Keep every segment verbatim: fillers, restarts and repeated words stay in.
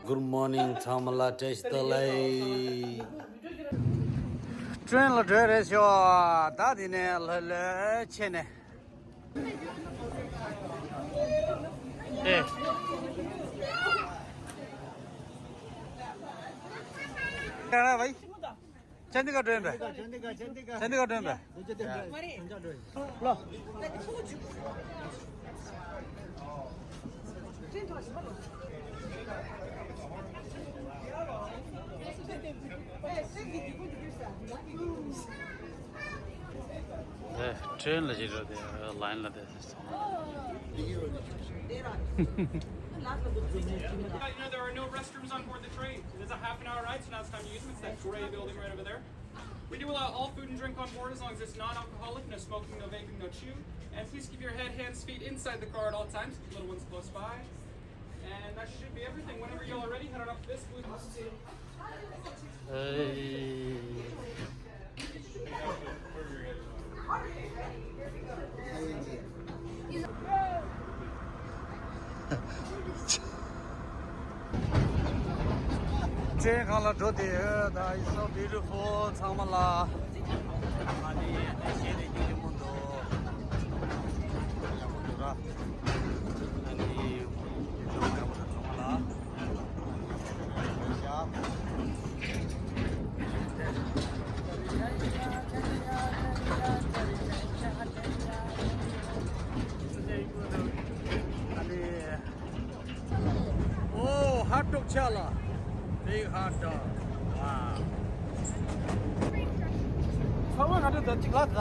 Good morning ཚང་མ་ལ་བཀྲ་ཤིས་བདེ་ལེགས། ཊེན་ལ་འགྲོ་རེད་ཤོ། ད་དེ་ནས་ལྷོད་ལྷོད་ཆེ་ནས། ཨེ། ཀ་ར་བའི། ཅན་དི་ག་འགྲོ་ཡིན་པས། ཅན་དི་ག་འགྲོ་ཡིན་པས། ཨེ། ཊེན་ལ་ཅིག་འགྲོ་དེ་ལའིན་ལ་དེ། You know, there are no restrooms on board the train. It is a half an hour ride, so now it's time to use them. It's that gray building right over there. We do allow all food and drink on board as long as it's non-alcoholic, no smoking, no vaping, no chew. And please keep your head, hands, feet inside the car at all times. Keep the little ones close by. And that should be everything. Whenever y'all are ready, head on up to this blue. ཨེ། ཊེན་སྒང་ལ་འགྲོ་བསྡད་ཡོད། ད་it's so beautiful ཚང་མ་ལ། ཨ་ནི་གནས་བཤད་རེ་རྒྱུ་རེ་མོ་འདུག་ཡག་པོ་འདུག་ར། ཨ་ནི་ཡུལ་ལྗོངས་ཡག་པོ་འདུག་ཚང་མ་ལ། Oh, hot dog ཆགས་ལ། Big hot dog. Wow. ཚང་མ་ང་ཚོ་ད་གཅིག་ལ་ད།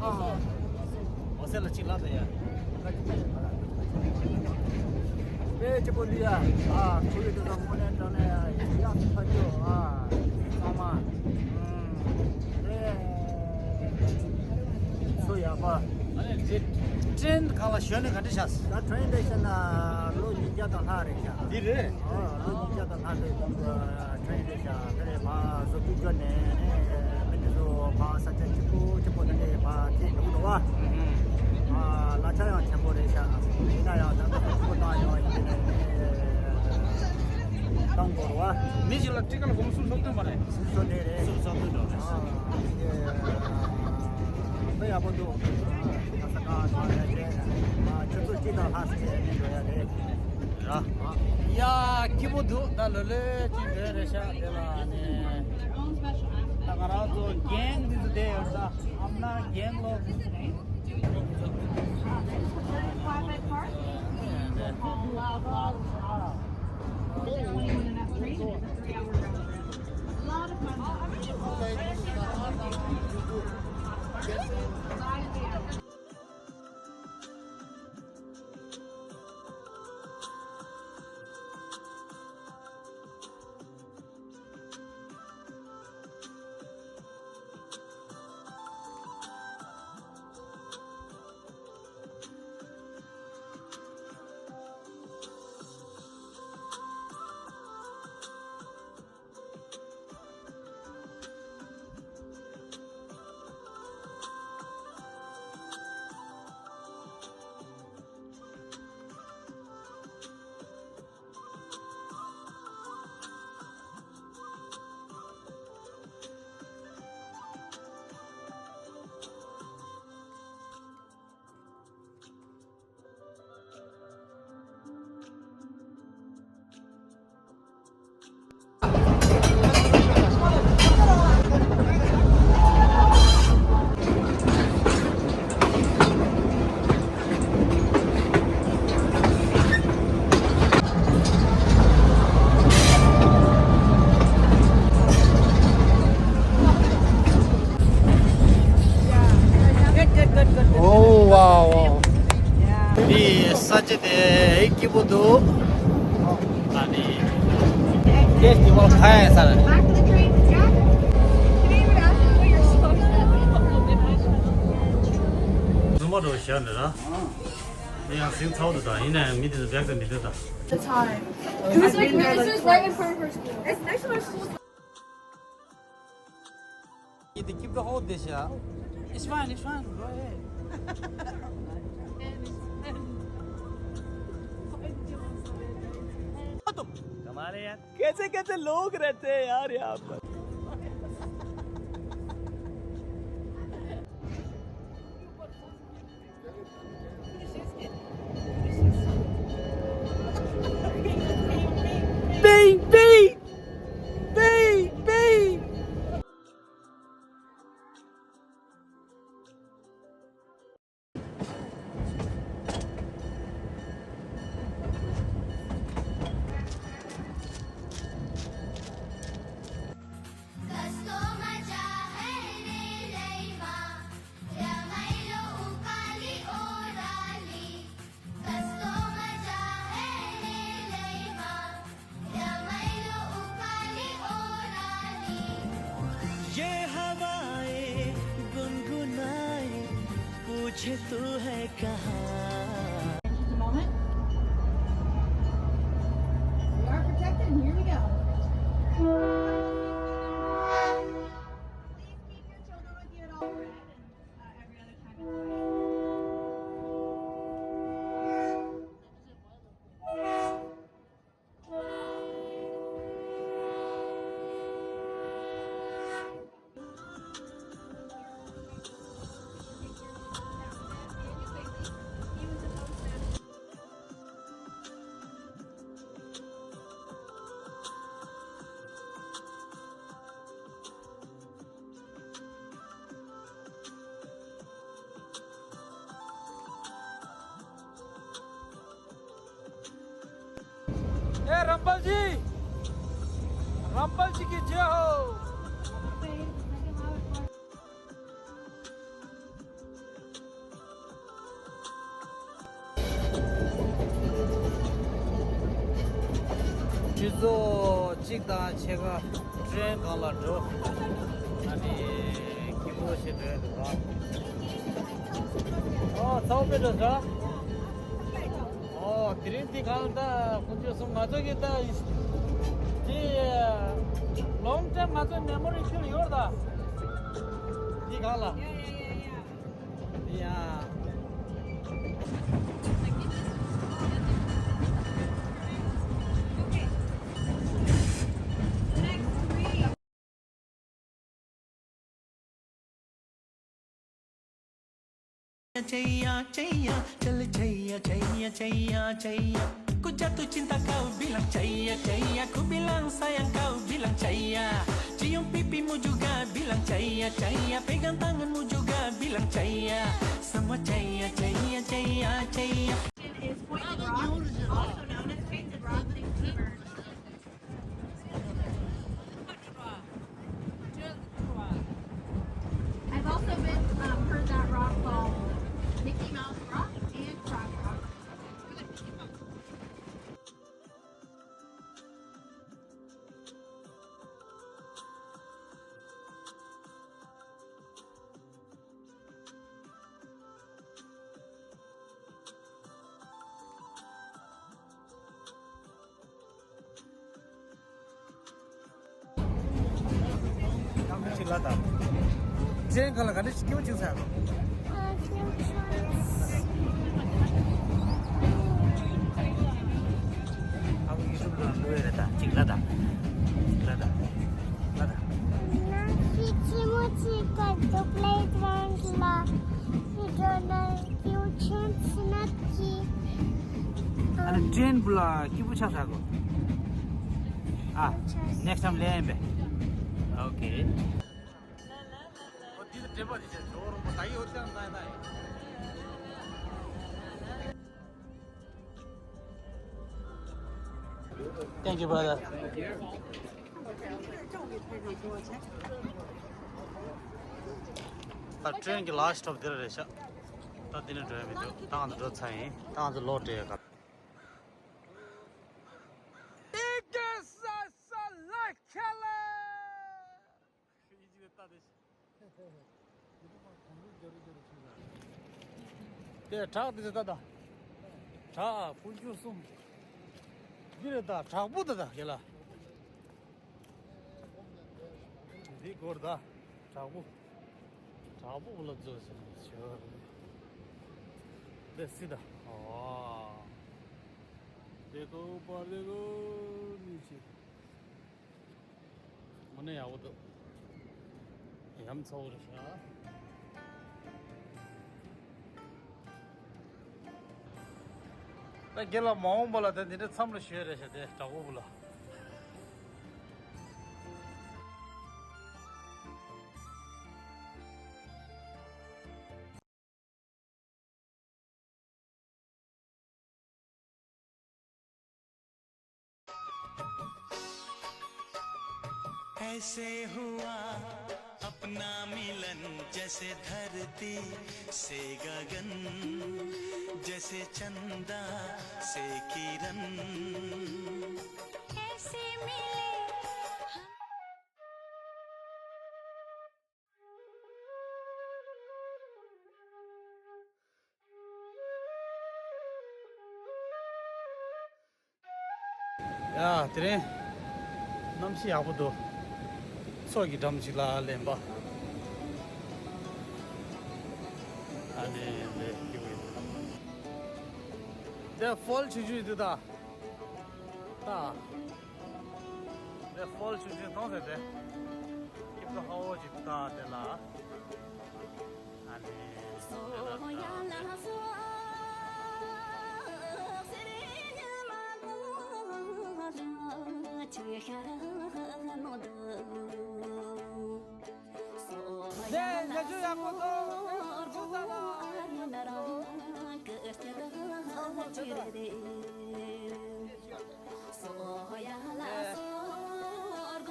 ཨོ་སེ་ལ་གཅིག་ལ་ད་ཡ། དཔེ་སྐྱིད་པོ་འདུག་ཡ། ཨ་ཁོ་ཡི་དུ་ད་དངོས་གནས་དྲང་གནས་ཡག་ཐག་ཆོད་ཨ། ཚང་མ། ཨེ། སུ་ཡག་པ། ཊེན་སྒང་ལ་ཞོན་ནས་ག་འདྲ་ཤག་ད་ཊེན་སི་ཊེ་ཤན་ན་ལོ་ཉིས་བརྒྱ་དང་ལྷག་རེད་ཤག་འདི་རེད། ཨ་ལོ་ཉིས་བརྒྱ་དང་ལྷག་རེད། ཁོང་ཚོ་ཊེན་སི་ཊེ་ཤན་ཕེ་རེ་ཕ་བཟོ་བཅུག་བཅོ་ནས་ནས་མི་འདི་ཚོ་ཕ་ས་ཆ་ཆེ་པོ་ཆེ་པོ་དེ་འདྲའི་ཕ་ཁྱེད་འགྲོ་འགྲོ་བ། ཨ་ལ་ཆ་ཡང་ཆེན་པོ་རེད་ཤག་ཡིན་ན་ཡང་ད་ལྟ་ཆེ་པོ་བཏང་ཡོང་ཡིན་ནས་བཏང་དགོས་རེད་བ། མི་ཞིག་ལ་ཊི་ཀེ་ཊི་སྒོར་མོ་སུམ་སོ་བདུན་པ་རེད། སུམ་སོ་བདུན་རེད། སུམ་སོ་བདུན་རེད། དཔེ་ཡག་པོ་འདུག་ཡང་ས་ཁང་ཚང་ཡག་རེད། ཆུ་ཚོད་གཅིག་དང་ལྷག་ཙམ་ནས་འགྲོ་ཡག་རེད། ཡ། སྐྱིད་པོ་འདུག་ད་ལོ་ལོས་ཅིག་འགྲོ་རེད་ཤག་དེ་ལ་ནི། ད་ང་རང་ཚོ་གེང་འདི་ཚོ་བསྡད་ཡོད་ད། ཨམ་ན་གེང་ལོ། Oh, wow, wow. འདི་ས་ཆ་དེ་སྐྱིད་པོ་འདུག་ཨ་ནི། Yes, you want to try it, sir? Back to the train, yeah? Today would ask you what your social. ཛུམ་པ་འགྲོ་བཞག་འདི་ར། དེ་ཡང་ཟིང་ཚ་བོ་འདུག་ད་ཡིན་ནའི་མི་དེ་ཚོ་བེག་དང་མི་འདུག་ད། It's high. This is like, this is right in front of her school. It's next to our school. It's fine, it's fine. Go ahead. कमाल है यार। कैसे कैसे लोग रहते हैं यार यहाँ पर। Baby! Baby! ये हवाएं गुनगुनाए, पूछे तू है कहाँ। Just a moment. We are protected, and here we go. Please keep your children with you at all. Uh, every other time it's ए रामपाल जी, रामपाल जी की जय हो। ཆུ་ཚོད་གཅིག་དང་ཕྱེད་ཀ་ཊེན་སྒང་ལ་འགྲོ། ཨ་ནི་སྐྱིད་པོ་ཞིག་འགྲོ་ཡ་འདུག་ག། ཨོ་ཚ་བོ་དཔེ་འགྲོ་ས། ཨོ་དེ་རིང་འདི་གང་ད་དཀོན་མཆོག་གསུམ། ང་ཚོ་གི་ད་དེ་ལོང་ཊེམ་ང་ཚོ་མེ་མོ་རི་ཁྱོད་ཡོད་ད། འདི་གང་ལ། Yeah. Chaya, chaya, chal chaya, chaya, chaya, chaya. Kuja tu cinta kau bilang chaya, chaya. Ku bilang sayang kau bilang chaya. Cium pipi mu juga bilang chaya, chaya. Pegang tanganmu juga bilang chaya. Semua chaya, chaya, chaya, chaya. Is pointed rock, also known as painted rock. I've also been, um, heard that rock called Mickey Mouse Rock and Frog Rock. ཅན་ག་ལ་ག་འདྲ་ཞིག་སྐྱིད་པོ་ཅིག་ཟ་ཡ་རོ། ཨ་ཁུ་ཡུ་ཊུབ་ལ་འགྲོ་ཡ་རེད་ད། ཅིག་ལ་ད། ལ་ད། ལ་ད། ང་ཤི་ཆེན་མོ་ཅིག་ག་འདུག་པླེ་གྷི་རའུན་ཌི་ལ་ཤི་འགྲོ་ན་ཡུ་ཆེན་སི་ནབ་ཀྱི། ཨ་ནི་ཊེན་བུ་ལ་སྐྱིད་པོ་ཆགས་ས་གོ། ཨ། ནེགསི་ཊའིམ་ལེན་པས། ཨོ་ཁེ། Thank you, brother. ད་ཊེན་གྱི་ལཱསི་ཊི་སི་ཊོབ་འདིར་རེད་ཤག་ད་འདི་ནས་འགྲོ་ཡ་མི་འདུག་ད་ང་ཚོ་འགྲོ་ཚར་ཡིན། ད་ང་ཚོ་ལོག་འགྲོ་ཡ་ག། དེ་བྲག་དེ་ཚོ་ད་ད། བྲག་དཀོན་མཆོག་གསུམ། འདི་རེད་ད། བྲག་ཕུག་ད་ད་ཡ་ལ། འདི་སྐོར་ད། བྲག་ཕུག་བྲག་ཕུག་ལ་འཛུལ་ཟེར་ནས་བྱོས་རེད། འདི་སི་ད། ཨོ། देखो ऊपर देखो नीचे। དངོས་གནས་ཡག་པོ་འདུག་ཡ་མཚར་པོ་རེད་ཤག་ད་རྒན་ལགས་མ་འོངས་པ་ལ་ད་འདི་འདྲ་མཚམས་རེ་ཞུ་ཡ་རེད་ཤག་དེ་དྲག་པོ་བུ་ལ། ऐसे हुआ अपना मिलन, जैसे धरती से गगन, जैसे चंदा से किरण। ऐसे मिले हम। ཡ། དེ་རིང་གནམ་གཤིས་ཡག་པོ་འདུག་མཚོ་གི་འགྲམ་ཅིག་ལ་ལེན་པ། ཨ་ནི་ལས་ཀྱི་འོས་འདུག་དེ་ཕོལ་ཆུང་ཆུང་འདུག་ད། ད། དེ་ཕོལ་ཆུང་ཆུང་མཐོང་ཟེར་ཏེ། སྐྱིད་པོ་ཧ་བོ་ཅིག་འདུག་ད་དེ་ལ། ཨ་ནི། ནས་ཉ་ཆུ་ཡག་པོ་འདུག་ཆུ་ས་ལ།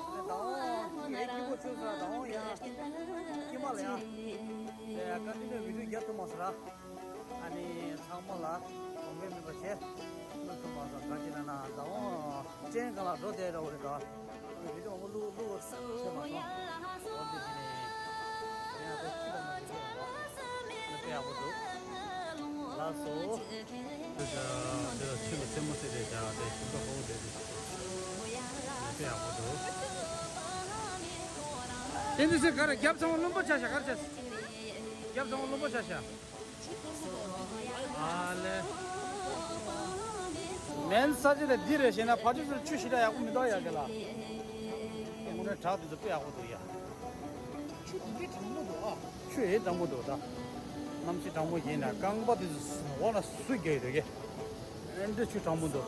ད་འོང་ཡ་སྐྱིད་པོ་ཆུ་ས་ད་འོང་ཡ། སྐྱིད་མ་ལ་ཡ། ཡ་ཡ་ཀ་ཏི་ནས་བི་ཌིའོ་རྒྱབ་ཐུབ་མ་སོང་ར། ཨ་ནི་ཚང་མ་ལ་གོང་འཕེལ་མིན་པ་བྱས། སློབ་ཐུན་མ་སོང་ག་ཅི་ན་ན་ཟ་འོང་སྤྱན་ག་ལ་འགྲོ་བསྡད་འདྲ་བོ་རེད་ད། ཨ་ནི་བི་ཌིའོ་མང་པོ་བླུག་བླུག་བྱས་མ་སོང་། འོ་འདི་བྱས་ནས་ཡང་ད་ཁྱི་ལ་མ་ཁྱི་ལ་ཡག་པོ་འདུག་ལགས་སོ། འདི་ལ་ཆུ་ལ་རྩེད་མོ་རྩེ་བསྡད་བྱ་དེ་ཞིམ་པོ་ཧོ་བསྡད་དེ་དཔེ་ཡག་པོ་འདུག་དེ་འདི་ཚོས་ག་རེ་རྒྱབ་ཚང་མ་རླུང་པོ་ཆགས་ཤག་ག་རེ་བྱས། རྒྱབ་ཚང་མ་རླུང་པོ་ཆགས་ཤག་ཨ་ལེ། མེན་ས་ཅི་ལ་འདི་རེད་ཞེ་ན་ཕ་ཆུ་ཚོད་ཆུ་ཞེ་དྲག་ཡག་པོ་མི་འདུག་ཡ་གི་ལ། དངོས་གནས་བྲག་འདི་ཚོ་དཔེ་ཡག་པོ་འདུག་ཡ། ཆུ་འདི་འདྲའི་གྲང་མོ་འདུག་ཨ། ཆུ་ཡེ་གྲང་མོ་འདུག་ད། གནམ་གཤིས་གྲང་མོ་ཡིན་ན་རྐང་པ་འདི་ཚོ་འོག་ན་སུ་རྒྱག་ཡོད་དོ་གི། ཨེ་འདྲ་ཆུ་གྲང་མོ་འདུག་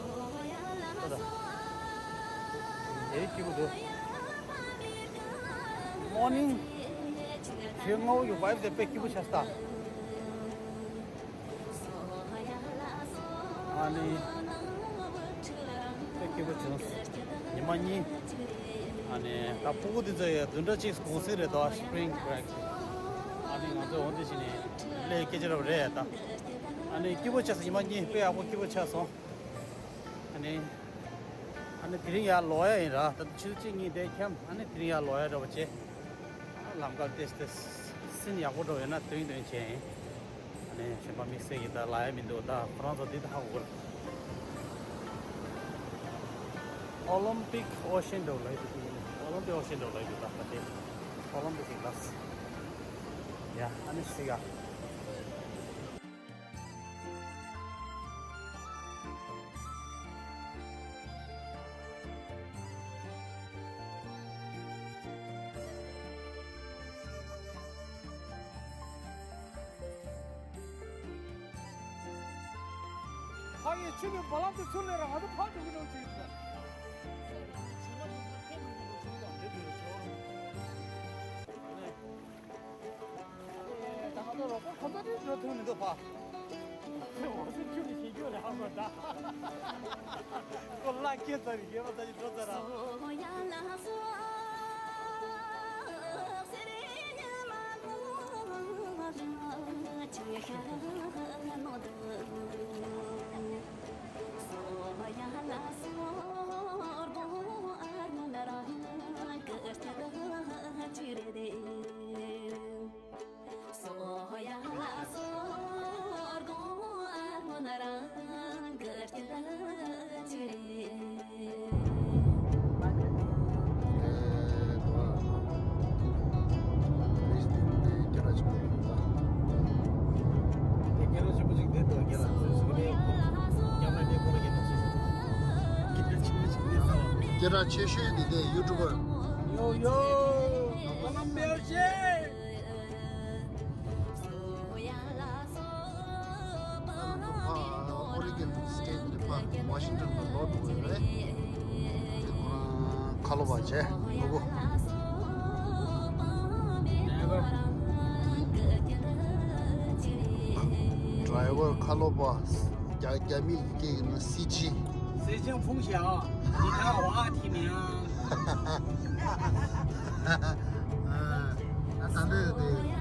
ད་ད། ཡེ་སྐྱིད་པོ་འདུག་མོར་ནིང་། ཞོགས་སྔ་པོ་གི་བྷའིབ་དེ་དཔེ་སྐྱིད་པོ་ཆགས་སོང་ད། ཨ་ནི། དཔེ་སྐྱིད་པོ་བྱུང་། ཉི་མ་གཉིས། ཨ་ནི་ད་ཕྲུ་གུ་འདི་ཚོ་ཡི་བདུན་ཕྲག་གཅིག་གུང་སེང་རེད་དོ། སི་པི་རིང་བྷི་རེག་ཨ་ནི་ང་ཚོ་འོ་འདི་བྱས་ནས་སླེབས་སྐད་ཆ་རབ་རེད་ད། ཨ་ནི་སྐྱིད་པོ་ཆགས་སོང་། ཉི་མ་གཉིས་དཔེ་ཡག་པོ་སྐྱིད་པོ་ཆགས་སོང་། ཨ་ནི། ཨ་ནི་དེ་རིང་ཡར་ལོག་ཡ་ཡིན་ར། ད་ཆུ་ཚོད་གཅིག་གཉིས་དེ་འཁྱམས། ཨ་ནི་དེ་རིང་ཡར་ལོག་ཡ་འདྲ་བོ་བྱེད། ལམ་ཁར་ཏོག་ཙམ་སིན་ཡག་པོ་འགྲོ་ཡོད་ན་སྟོན་སྟོན་བྱས་ཡིན། ཨ་ནི་གཞན་པ་དམིགས་བསལ་གྱི་ད་ལབ་ཡ་མི་འདུག་ད་ཁོ་རང་ཚོ་འདི་ད་ཧ་གོ་གི་རེད། ཨོ་ལིམ་པིག་ཨོ་ཤན་འདྲ་བོ་ལབ་ཡོད་འདུག་ཨོ་ལིམ་པིག་ཨོ་ཤན་འདྲ་བོ་ལབ་ཡོད་འདུག་ད་ད་དེ་ཨོ་ལིམ་པིག་ཞིག་ལབ། ཡ་ཨ་ནི་སི་ག་ཕ་གི་ཆུ་ནི་བ་ལང་དུ་ཚུར་ལེན་ར་ང་ཚོ་ཕར་འགྲོ་གི་འགྲོ་གི་ཡོད་པ། ད་ང་ཚོ་རོགས་པ་ཁོ་ཚོ་ནི་འགྲོ་ཐུབ་མི་འདུག་ཕ། འོ་ཚོ་ཁྱོད་ཀྱིས་ཤེས་རྒྱུ་རེད་ཧ་གོ་ད། ཁོ་ལ་སྐད་ཚ་རེད་ཡོད་པ་ད་ཅི་འགྲོ་ཚ་ར། སྐད་གྲགས་ཆེ་ཤོས་འདི་དེ་ཡུ་ཊུབ་པར། ཡོ་ཡོ། ཨ་ཨོ་རི་གོན་སི་ཊེཊ་ནས་ཕར་ཝ་ཤིང་ཊོན་ལ་ལོག་འགྲོ་གི་རེད། དེ་ཁོ་རང་ཁ་ལོ་བ་བྱས་ལུ་གུ། ཌ་རའི་ཝར་ཁ་ལོ་བ། རྒྱ་རྒྱ་མིའི་སྐད་ཀྱི་ནང་སི་ཇི། 谁先碰下啊？你看我第一名。 ཨ་ད་འདྲ་ཡོད་དེ།